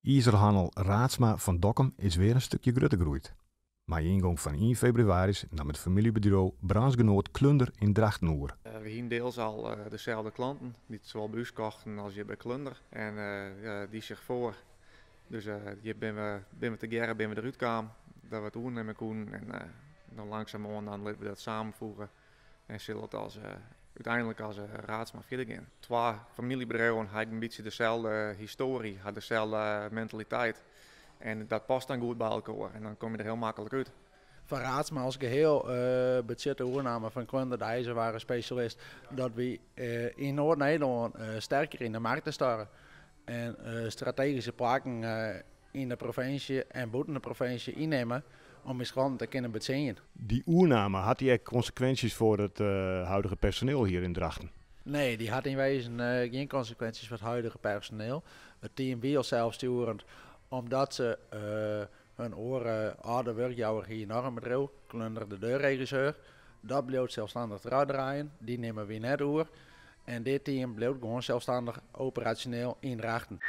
Izerhannel Raadsma fan Dokkum is wer in stikje grutter groeid. Mei yngong fan 1 febrewaris naam it famyljebedriuw branchegenoat Klunder yn Drachten oer. We hiene diels al deselde klanten, dy't sawol by ús kochten as hjir by Klunder. En dy sich foar. Dus hjir binne we tegearre binne we derút kaam dat we it oernimme koenen. En dan langsumoan dan litte we dat samenfoege en sil it as úteinlik as Raadsma fierder gean. Twa famyljebedriuwen ha ek in bytsje deselde histoarje, ha deselde mentaliteit. En dat past dan goed by elkoar en dan kom je der hiel maklik út. Foar Raadsma as geheel betsjut de oername fan Klunder de IJzerwarenspecialist dat wy yn Noard-Nederlân sterker yn de markt te stean en strategyske plakken yn de provinsje en bûten de provinsje ynnimme om ús klanten te kinnen betsjinjen. Dy oername, hat dy ek konsekwinsjes foar it huidige personeel hjir yn Drachten? Nee, dy hat yn wezen gjin konsekwinsjes foar it huidige personeel. It team wie al selsstjoerend omdat se hun oare âlde wurkjouwer hie noch in bedriuw, Klunder de deurregisseur. Dat bliuwt selsstannich draaien, dy nimme wy net oer. En dit team bliuwt gewoan selsstannich operasjoneel yn Drachten.